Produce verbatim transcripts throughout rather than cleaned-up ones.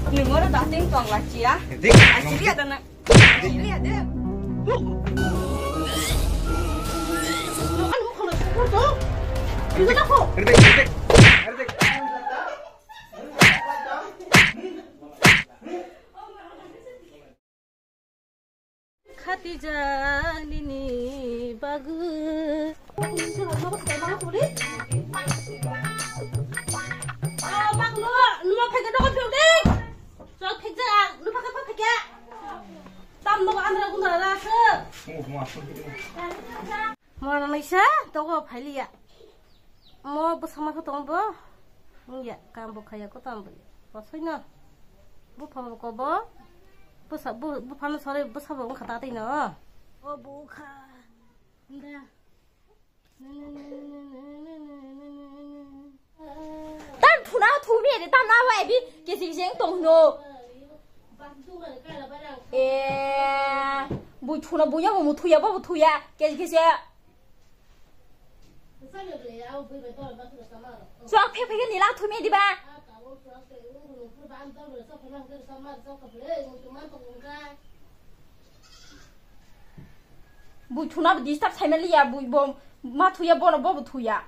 Nungora dating tong lachi ya. Asli ada nak. Asli ada. Khati janini bagu. Oh, baklo, numa phege dogo phege. Chok phege, numa phege phege. Tam dogo andra gundra rasa. Mona naisa, togo phailiya. Mo bwsa ma kho tong bo. Wngya, kam bo khaya ko tam bo. Bosoi no. Bupha bo ko bo. Bwsa, bu, bupha no sori bwsa bo wngkha ta tei no. O bukha. Nda. Tam thuna thumi de tam na wa ebi kesi kesi tong no. Eh, bui thuna bui ya bo mu thuya bo bu thuya. Kesi kesi. Chwk phek phek ni lang thumi diba. Bui thuna bo disturb sai mali ya, bui bo ma thuya, bono bo bo thuya.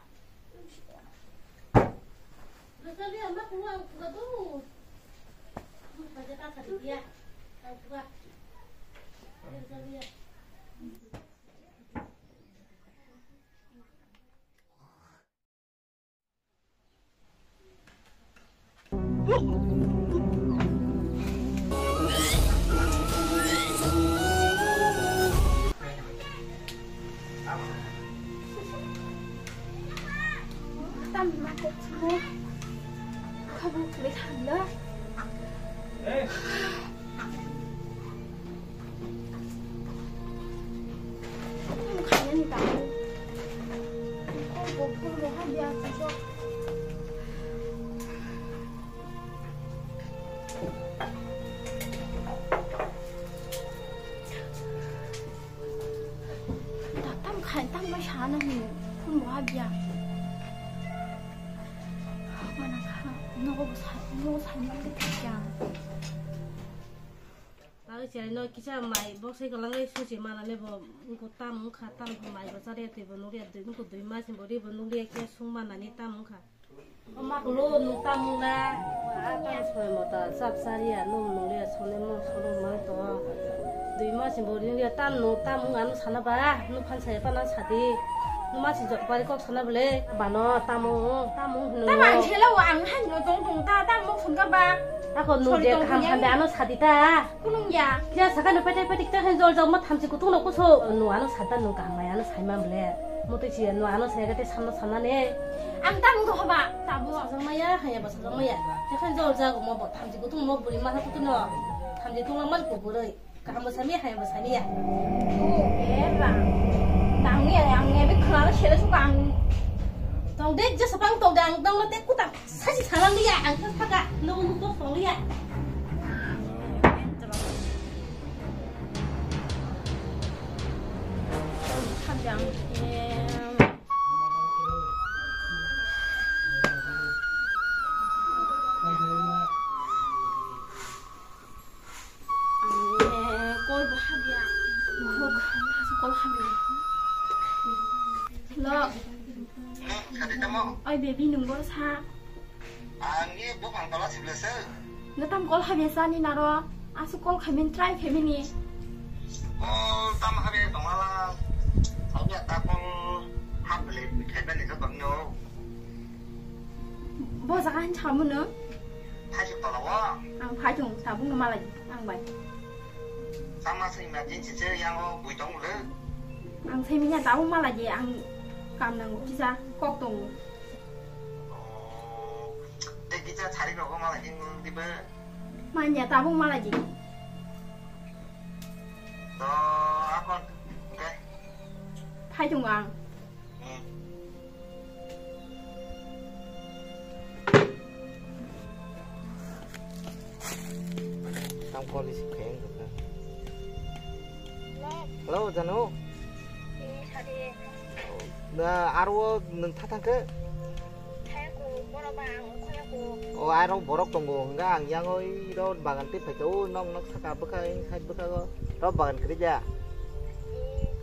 Tam ma kok chimo. Khabu kle thamla. Tam khai, tam bai sana ni phun bo habya. Mana kha, nogo bo sai, nogo sai man de thakya. Ang chai no kisa mai boksai kolangwi suchi manane bo wngkha tam wngkha tam mai bo chariya twi bo nukya dui wngkha dui mas ni bo ri bo nukya khe sung manani tam wngkha. O ma kulu nuk tam wngla. Tam soi mota chap chariya nuk nukya sone mo solo mang to. Dui mas ni bo ri nukya tam nuk tam wng ano sana ba nuk phan sai pa na sadi. Nuk mas ni jok pari kok sana bole bano tam wng tam wng hino. Tam ang chela wa ang han no tong tong ta tam mo phun ka ba. Ako nuk je kaham kaham de ano sadi ta. Kunung ya. Kya saka no pete pete kita hen jol jol mo thamchi kutung no kuso. No ano sata no kaham ya ano sai man bole. Mo to chi no ano sai ka te samno sana ne. Ang ta mo to haba ta bo. Sajang maya haya ba sajang maya. Te hen jol jago mo bo thamchi kutung mo buri ma ha kutung no. Thamchi tung man ko buri. Kaham bo sami haya bo sami ya. Oh, era. Nang ya ang ne be khana sele su kang. Tong de je sapang tong de ang tong te kuta. Sachi salam dia ang thang thaka nung nung to song dia. Ang kol bo habya. Kok, kol habya. Hello. Hello, sadi tamo? Oi, baby, nung bor sa. Ang ye buphang tola sibla se. Nang tam kol habya sa ni naro. Asu kol khamin try khamin ni. Kol tam habya tongala. Habya ta kol haple khaibani jotokno. Bo jaga hin samu no? Phaisuk tola o. Ang phaisung tabuk no malai ang bai. Sama sing emergency se yang o bui tong le. Ang sai minya tabuk malai ang kam nango kisa kok tongo. Oh, te kisa chari rogo malai nung dibe. Manya tabuk malai. To akon, okay. Phaisung ang. Tam koli si khayang kaka. Hello, Janu. Na aro nung thatang ke? Thai ko, bono ba ang khaya ko. O, arok borok tongo, hwnga ang yang oi rot bagan twi phaikha, o nok nok saka bwkha, side bwkha o rot bagan kwrwi ja.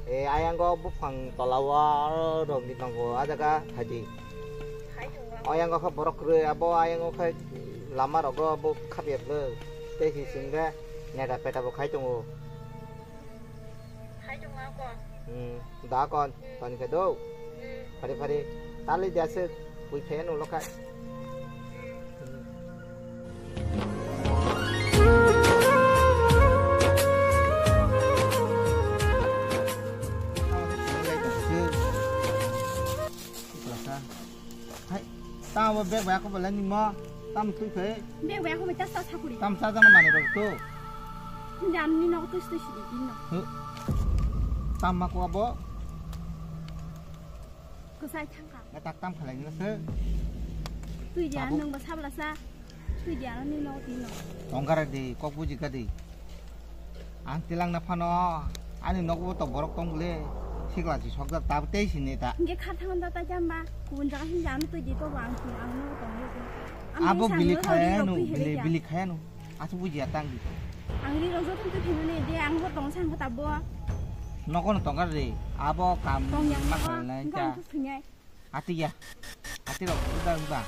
E, ayang o buphang tola o rok ni tongo, a jaga thaidi. O yang o kha borok kwrwi, abo ayang o kha lama rogo bo khapya bwrwi. Tei si singga neta peta bo khai tongo. Khai tongo ako. Hmm, da kon, hmm, toni khe do. Hmm. Phari phari. Tali dia se, pui phe no lokai. Hmm. Hai, tamo bag bai ako belai nimo, tam twi khe. Bag bai ako bai ta sa sakuri. Tam sa jana mani rok to. Jam ni nok twi twi sidi din no. Huh. Tam ma ko abo. Ko sai thangka. Na tak tam khalai na se. Twi dia. Tabuk. Nung ba sabla sa. Twi dia no ni nok twi no. Tongkar di, kok buji ka di. Ang tilang na phano, ani nogo to borok tong le, sikla si sokjak tab tei sini ta. Hingke kha thangon ta tai jamba, kubun jaga hin jano to je to ang, ang nogo tong le. Abo bili khaya no, bili, bili khaya no. Asu buji atang di. Ang ri rok joto to phimani je, ang bo tong sang ta bo. Nogo no tongkar re, abo kam tong yang ma nogo, khalai hingke ta. Ang to singai. Ati ya. Ati rok buda buda.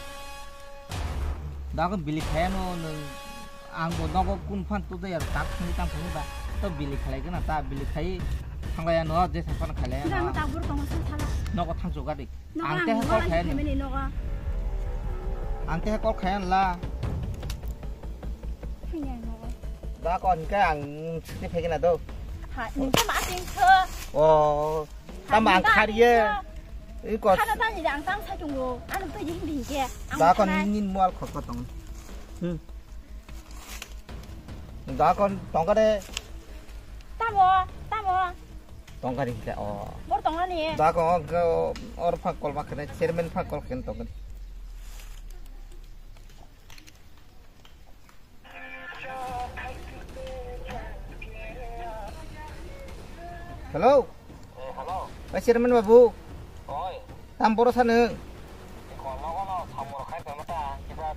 Da ko bili khaya no, no, ang bo nogo kun phan tu da ya tak ni tam phani ba. To bili khalai gana ta bili khai. Thanglai ya no je sa phan khalai ya. Ang no. Tak bur tong sa sala. Nogo thang joga dik. Nogo ang te ang kol khaya no. Nogo. Ang te kol khaya la. Thang ya nogo. Da ko hingke ang sini phegena do. Ha, ningke ma sing kho. Oh. Tamo ang khariye. Iko. Khana tani ang tang sa chungo. Ano to jing ding ke. Da kon nin mual khot khot tong. Hmm. Da kon tongka de. Tamo, tamo. Tongka ring ke o. Bor tongani. Da kon ke or phak kol ma khene chairman phak kol khen tongani. Hello. Eh, hello. Oi, Chairman babu. Oi. Tam boro sa nwng? Iko nogo no samung rok khai tongma ta, kisa,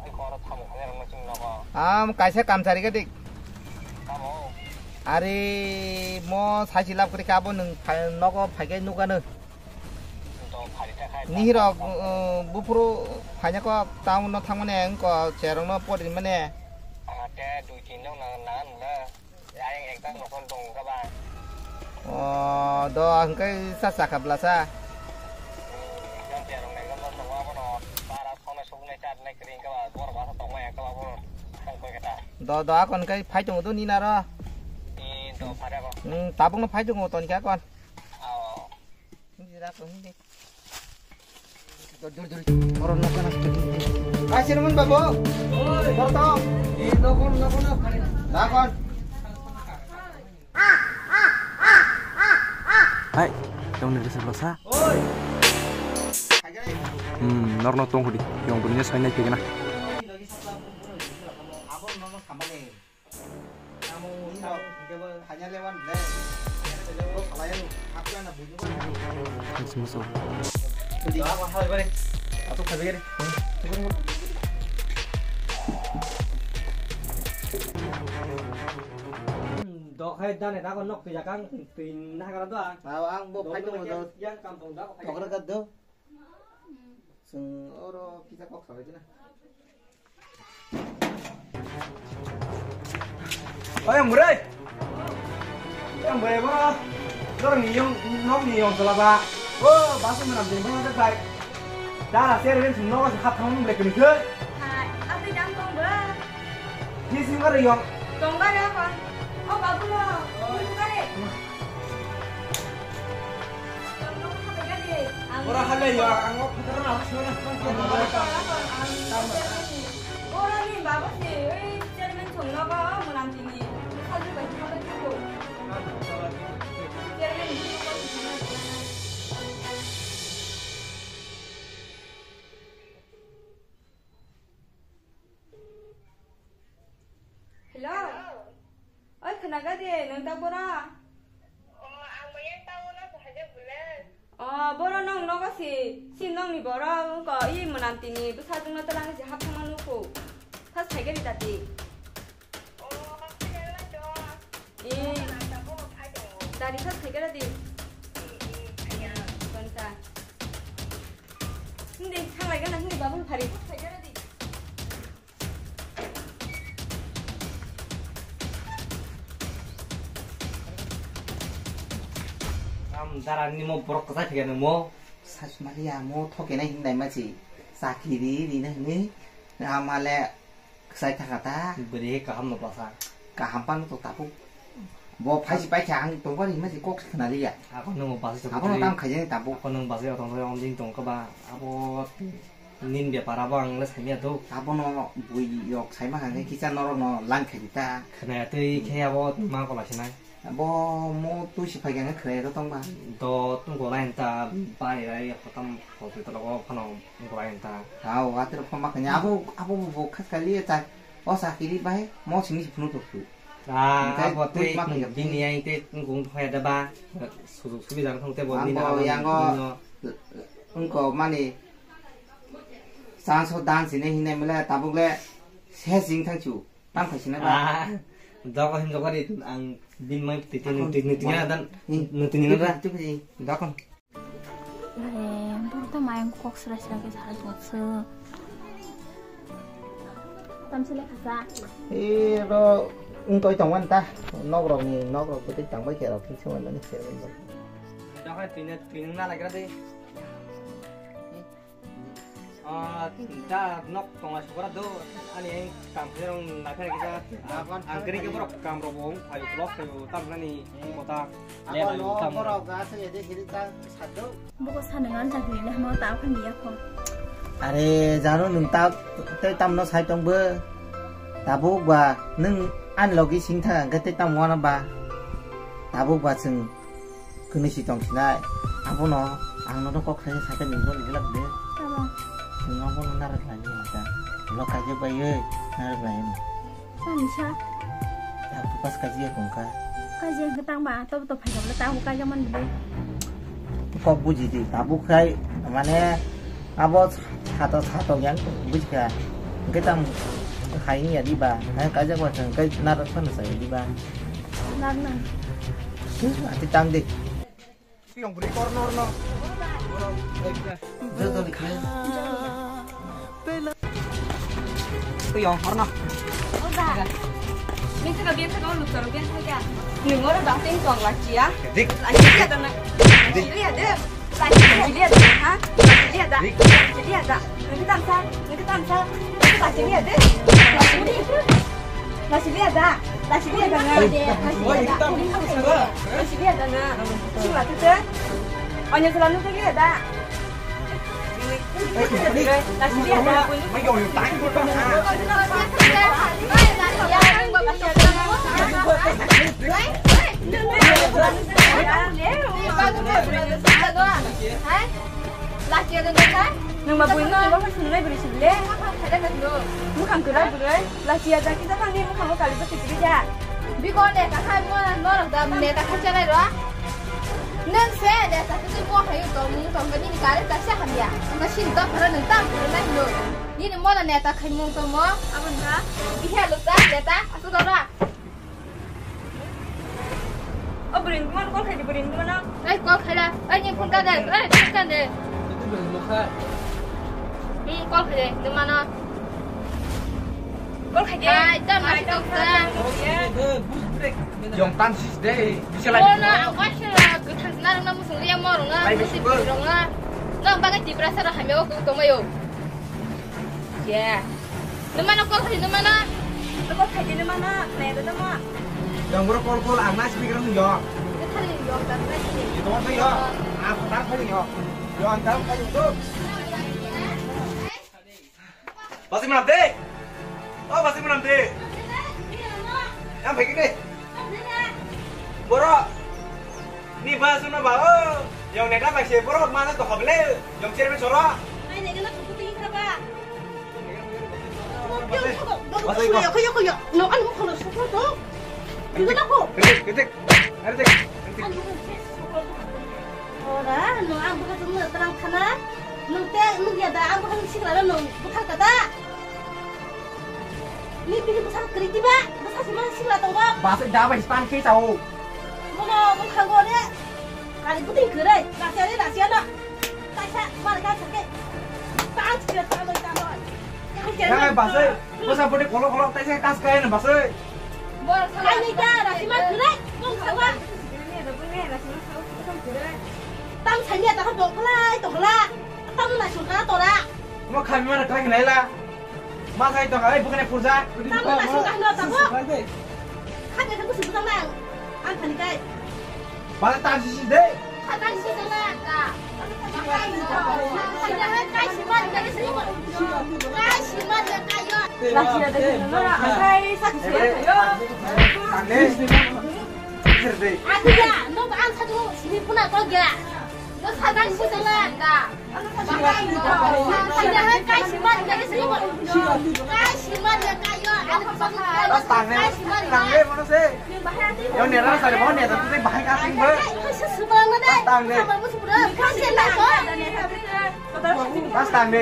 iko oro samung khai rok no chwng nogo. Am, kaisa kamchari ka dik. Tamo? Are, mo saisi lab kri ka bo nwng phai, nogo phai kai nukha no. Nihirok, uh, buphuru phaina kok town no thangmani wngkha, cherokno pori mani. Ang te dui tin jok nang, nang nang. Ayang ekta nokon tong kaba. O, do hwnkhe sa sakha blasa. Ekta cherok nang nang tong abono. Para sona suknai chat nai kring kaba, bor basa tongma ya kaba bor. Tong koi kata. Do, do akon kai phai tongo do nina ro. Ni do phara ko. Hmm, tabuk no phai tongo toni ka kon. Ao. Oro nokha na. Ai, Sirmun babu. Oi. Borto. Eh, nokon, nokon, nokon. Dakon. Hai, tong ni resa blasa. Oi. Hmm, norno tong hudi. Yang punya saya naik kena. Musu, musu. Dokhai dane dago nok twi jakang twi nagara do ang. Ang bo phai tongo do. Yang kampung dago phai. Tokra gad do. Chwng oro kisa kok salai dina. Oy, ang bwrwi. Ang bwrwi bono. Dorong ni yong, nok ni yong chala ba. O, basu manam din bono de bai. Dara ser ben sum nok hap thang ble kini khe. Hai, atwi dang tong ba. Ni sing aro yong. Tong ba ya kon. O babu lo. Ni kare. Ora hale ya, ang o putera na sona. Ora ni baba se, oi chairman chong na ba, mulan tini. Hale ba hale ko. Chairman ni ko. Hello. Oi, khnaga de, nwng ta bora? O, ang bo yang town o se haja bwle. O, boro nwng nogo si, si nwng ni boro, wngko, i mwnam tini bwsajwk no twlang si hap thangma nuk Gari tati. Eh, dari sas khai gari di. Gonta. Hindi, thanglai gana hindi, babul phari sas khai gari di. Am dara ni mo borok kwchai phikha nang mo. Sasmari amo thokenai hinwi naima si. Chakiri rina hinwi. Amale kwchai thaka ta. Bwrwi kaham no basa. Kaham pano to tabuk. Bo phaisi paikha ang tongkha hinwi si kok se khna liya. Ako nung basa. Ako no tam khaijani tabuk. Ako nung basa tong tong tong tong ka ba. Abo Nini bepar abo ang le saimya do. Abono bui yok saima hangke kisa norok no lang khe di ta. Khna twi khe abo ma kola sinai. Abo mo twi si phai khe khna to tong ba. Do tong kola enta bai rai hotam hospital o phano kola enta. Hao water pha ma khanya abo abo bo khas kali ta. O sakiri bai mo sini si phunu to. Ah, abo twi bini ai te kung phai da ba. Sujuk subi jang thong te bo nini abo yang o. Wngkok mani chance o dan sini hinwi mele tabuk le se sing thang chu tam khai sini ba. Ah, dogo him dogo ri ang bin mai titi nung titi nung titi na dan nung titi na da. Dokon. Eh, borok to mayang kok sra sra ke sa jok se. Tam sele khasa. Eh, ro ung toi tong wan ta. Nok rok ni nok rok tei tang bai khe rok thik se wan ni se. Dogo twi na twi nung na lagra de. Ah, da nok tonga sukra do, ani ang kam khe rong na khe kisa. Ang kri ke borok kam rok bong, phayu blok phayu tam nani kota. Abo no borok ga se ede kiri ta sadu. Buko sanengan ta kiri le mo ta khan dia ko. Are jaro nung ta te tam no sai tong bo. Tabuk ba nung an logi sing tha ang khe te tam wana ba. Tabuk ba chwng Kwnwi si tong sinai. Abono ang nono kok saisa sakhe nini boni glak de. Tamo? Nwng abono narak lai ni ta. Lo kaijak bai oi, narak lai ni. Sani sa? Ta bukas kaijak ya kongka. Kaijak hwnkhe tang ba, tobo to phaikha bwle ta bo kaijak man bwle. Kok buji di, tabuk khai mane abo sato sato yang bujikha. Hwnkhe tang hai ni ya di ba, hai kaijak ba hwnkhe narak phano sai di ba. Nang nang. Ati tang di. Yang beri kornor no. Joto ni khe. Yang horno. Oga. Ni kena biar kau lutar biar saja. Ni ngora batin kau lagi ya. Dik. Lagi ya dana. Dik. Lagi ya deh. Lagi ya deh. Ha? Lagi ya dah. Dik. Lagi ya dah. Nungkhe tamsa, nungkhe tamsa, nungkhe lachiliya de. Lachiliya da, lachiliya da nga. Lachiliya da nga. Sula tu te. Onyo sula nungkhe liya da. Lachiliya da. Hai? Lachiliya da nga. Nung ma buino tungma phai sunai bwrwi sibile. Mukhang kwrak bwrwi. Lachiliya da kisa thangni mukhango kali bwswi kwrwi da. Biko neta khai mo norok da neta khai chalai ro. Nung se neta kisa mo hai tong mung tong bani ni kare ta se hamya. Nung sin da phara nung tam phara nai no. Nini mo na neta khai mung tong mo. Abon ha. Bihe lo ta neta asu da ra. O bwrwi ni bumano call khaidi, bwrwi ni bumano. Ei, call khaila. Ei, ni phone ka de. Ei, phone ka de. Hmm, call khaidi, ni mano. Call khaidi. Ai, tam ai, tam sa. Yong tan sis de. Bisa lagi. Oh, na, ang kwasira, kwthang sina rwngna muchung liya mo rwngna, musi bwrwi rwngna. Nang bagai Tiprasa rok hamya o tongmayo. Ye. Nung mano call khai, nung mano. Call khai, nung mano. Nai da ma. Yang bro call call ang nasi pikir nung yo. Kita ni yo, kita ni. Itu apa yo? Aku tak khai yo. Yo, ang tak khai yo. Pasti menang deh. Oh, pasti menang deh. Yang baik ini. Bro. Ni ba suna ba o. Yang neta ba se bro mana to khable. Yang chairman sora. Ai ne gana kuku tingin ka ba. Yo yo yo yo. No an mo kholo sokro to. Gana ko. Kritik kritik. Are tik. Ora no an buka tum terang khana. Nung te nung ya da an buka sikra nung buka kada. Ni bini bwsa kwrwi diba? Bwsa sima sila tongo. Basa da bai span khe chao. Mono bwkhango ne. Kari buting kwrwi. Rasia ni rasia no. Kaisa mar ka sakhe. Tang chikra tang doi tang doi. Yang ai basa. Bwsa bode kolok kolok tai se kas kai na basa. Bor sa. Ai ni da rasia mar kwrwi. Bong sawa. Tam sanya ta bong khlai to hla. Tam na sukha tora. Mo khami mar kai nai la. Ma sai to, ai, bukane purja. Tamo na sung kahno tamo. Khate khate sung tamo. Ang khani kai. Bala ta si si de. Khate si si de na. Kai si mar kai si mar. Kai si mar kai yo. Lachia de na, kai sa si yo. Ane. Sir de. Ati ya, no ang sa tu sini puna ko ga. No sa kai si de na. Bas tang de, tang de, mano se. Yang nera sa de, mano nera tu bahai kasing be. Bas tang de. Bas tang de.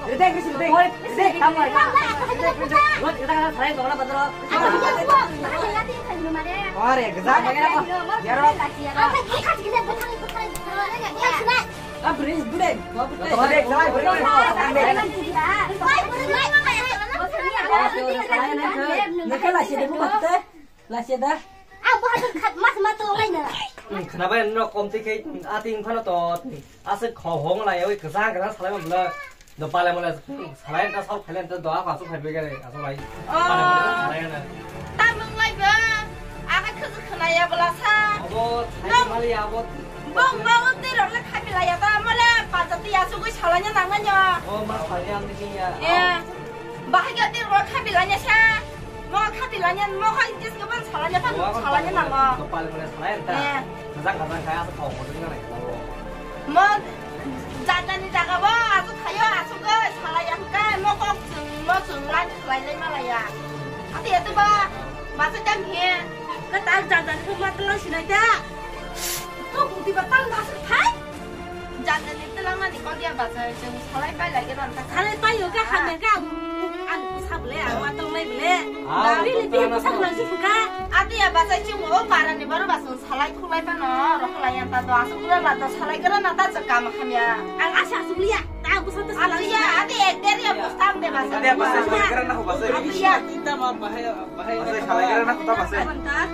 Reject, reject, reject. Are, gajak. Yaro. Bridge, bridge. Bridge, bridge. Nokhe lachia de, bukak te. Lachia da. Ang bo hajar khat mas ma tolong lai na. Khna bai no kom ti khe ating phano to. Aswk kho hong lai oi kwchang kwchang salai ma bwla. Do pale mole salai ta sol phai ta do apa su phai begare asol lai. Oh. Pale mole salai na. Tamung lai ba. Aga khwjwk khwnaya bwla sa. Abo sai mali abo. Bong ba o tei rok le khapi laya ta mole pajati asugui salanya nangmanya. Oh, ma salai ang ni ya. Eh. Bahai ga tei rok khapi lanya sa. Mo khapi lanya mo khai jis ga ban salanya ta salanya nango. Do pale mole salai ta. Eh. Khajang khajang khai aswk kho kho jing nai. Mo jajani jaga bo aswk khayo aswk goi salai ang kai mo kok chwng mo chwng lai khlai lai malaya. Ati ati ba basa jam he. Ka ta jajani ko matlo sinai ta. To bukti ba tam aswk khai. Jajani twlangmani kok ya basa chwng salai pai lai gana ta. Salai pai yo ka hamya ka. Ang sable ang watong lai bile. Ah, bili bili busa bulang si buka. Ati ya basa chwng o para ni baro basa. Salai khulai pano rokhlai yang ta do asuk ura la do salai gra na ta chakam hamya. Ang asa asuk liya. Ta busa ta salai. Ati ya, ati ek der ya bus tam de basa. Ati ya basa salai gra na ho basa. Ati ya. Tinta ma bahai bahai. Basa salai gra na ho ta basa.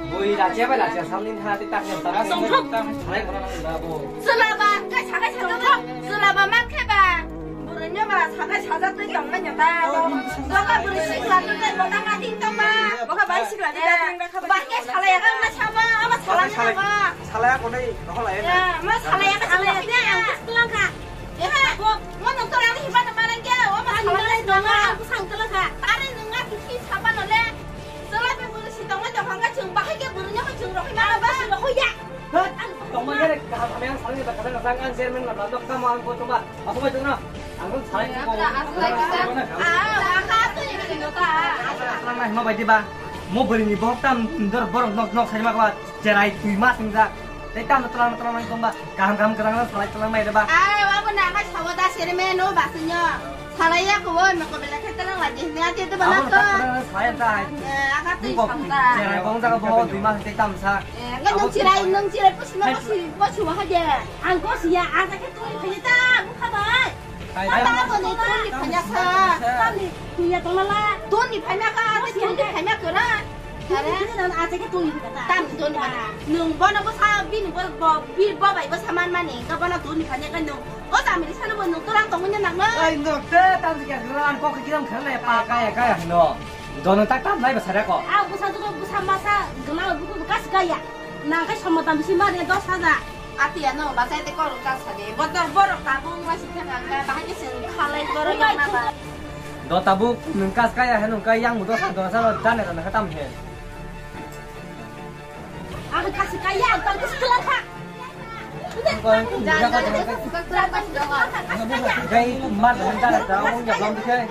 Boi la che ba la che sam nin ha ti ta ta. Song thok. Salai gra na da bo. Sula ba kai sakai sakai. Sula ba ma khe ba. Burunyo ba sakai saja twi tong ma nyata. Doka buri sikla twi tong ma ting tong ma. Boka bai sikla twi tong ma. Ba ke salai ga ma sabo, aba salai ga ma. Salai ko nei, rohol ai. Ya, ma salai ga salai ga. Langka. Ya, mo nong to rani hiba na marang ke, o ma salai ga ma. Aku sang to langka. Are nung nga tu ki saba no le. Salai pe buri si tong ma jong hanga chung bahai ke buri nyo chung rohoi ma ba. Rohoi ya. Tongma gere kaham hamya ang salai ba kadang kadang ang chairman na ba dok kamo ang ko tongma. Aku bai tongna. Ang salai ko. Asla kita. Ah, ah, ah, tu ni kita. Asla asla na hima bai diba. Mo beri ni bok tam dor borok nok nok sai ma ba. Cherai tui ma sing ja. Tei tam tlang tlang tongba. Kaham kaham kadang salai tlang mai diba. Ah, wa bo na ka chawa da chairman no ba sinyo. Salai ya ko, me ko bela khe telang la di, ne ate to bana ko. Abo tak telang salai ta hai. Eh, aka tui samta. Cherai bong jaga bo dui mas tei tamsa. Eh, ngai nung chirai, nung chirai pusi ma pusi, pusi wa ha je. Ang ko siya, asa khe tui phai ta, bukha bai. Hai, hai. Ata bo ni tui phai ya sa. Tam ni tui ya tong la. Tui phai ma ka, ate tui phai ma ko ra. Are? Tui na acha khe tui kata. Tam tui kata. Nwng bono bwsa bini bo, bo, bi, bo bai bwsa man mani. Ka bono tui kha ne ka nwng. O tamni sano bo nwng twlang tongwi nang nang. Ai nwng te tam kya ran kok kiram khana pa kaya kaya hino. Dono tak tam lai bwsa reko. A bwsa tu bwsa masa gama buku bekas kaya. Nang kai somo tam bisi mari dos hajar. Ati ano bachai te kok rwkha sadi. Botor borok tabuk ma si thang ang ka bahai ke seng khalai borok yang na ba. Do tabuk nwng kas kaya he nwng kai yang mudo sa do sa lo dane rana khatam he. Ang kas kaya ang tang kus kelang kha. Kai mar dane da da ong ya blam dikai.